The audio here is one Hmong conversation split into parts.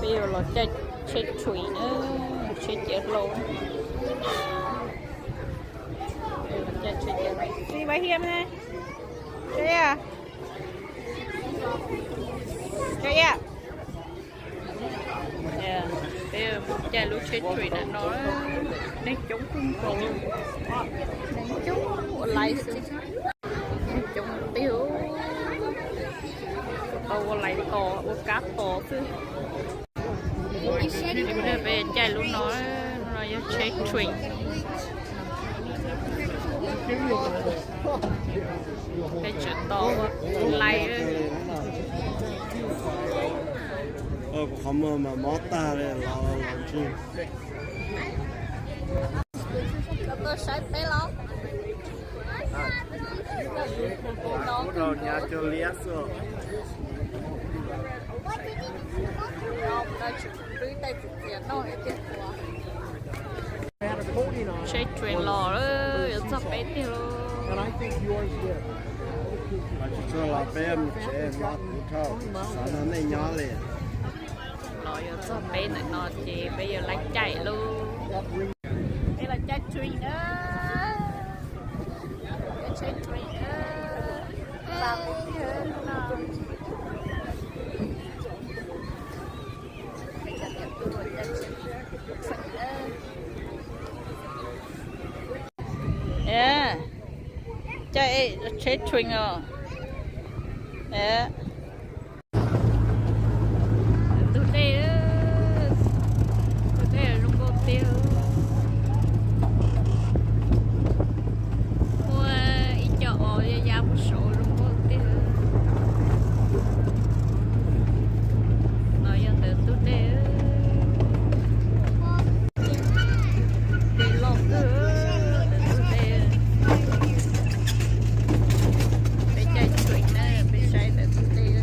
Peb yuav los caij tsheb train na, tsheb ciav hlau. Peb yuav los caij tsheb ciav hlau. Sí, va hiam ne. Tsheb ya. Tsheb ya. Peb mus caij lub tsheb train ntawm no, neeg coob kawg nkaus, neeg coob ua lais xwb. Neeg coob tiag, tau ua lais tos ua kab tos xwb. Peb caij lub no, lub no yog tsheb train. Peb tseem tos ua lais. Kuv qhov muag mas mob tag li los los ntswg. Koj tuaj saib peb los? Kuv rau hnyav cuag liab xwb. Tsheb train los, yuav txog peb tiag lauj. Tsis txog los peb mus tsev, kuv tsis xav nrog nej nyob li. Los yuav txog peb ntawm no ces peb yuav laij caij lauj. Peb los caij train na. Peb tsheb train na. Vam tiag no. Caij tsheb train os. Ntug dej, ntug dej zoo nkauj tiag. Muaj ib co os yav yav puag saud zoo nkauj tiag. No yog ntawm ntug dej, dej loj kawg ntawm ntug dej. Peb caij train na, peb saib ntawm ntug dej.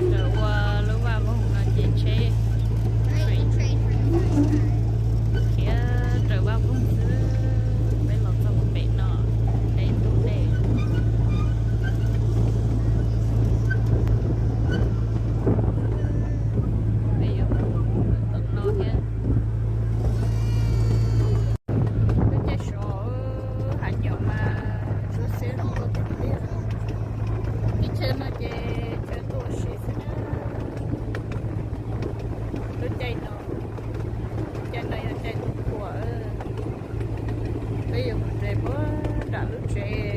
Ntawm ua lub vaj voog no ces tsheb khiav raws vaj voog xwb. Peb los txog pem no, peb ntug dej. Peb yuav mus tom no thiab. Lub caij sov hav nyom mas tsuab xiab zoo nkauj tiag tiag. Teb chaws no ces chaw tuaj ua si xwb. Lub caij no, caij no yog caij tus thuam. Peb yuav mus nres puag nram lub tsev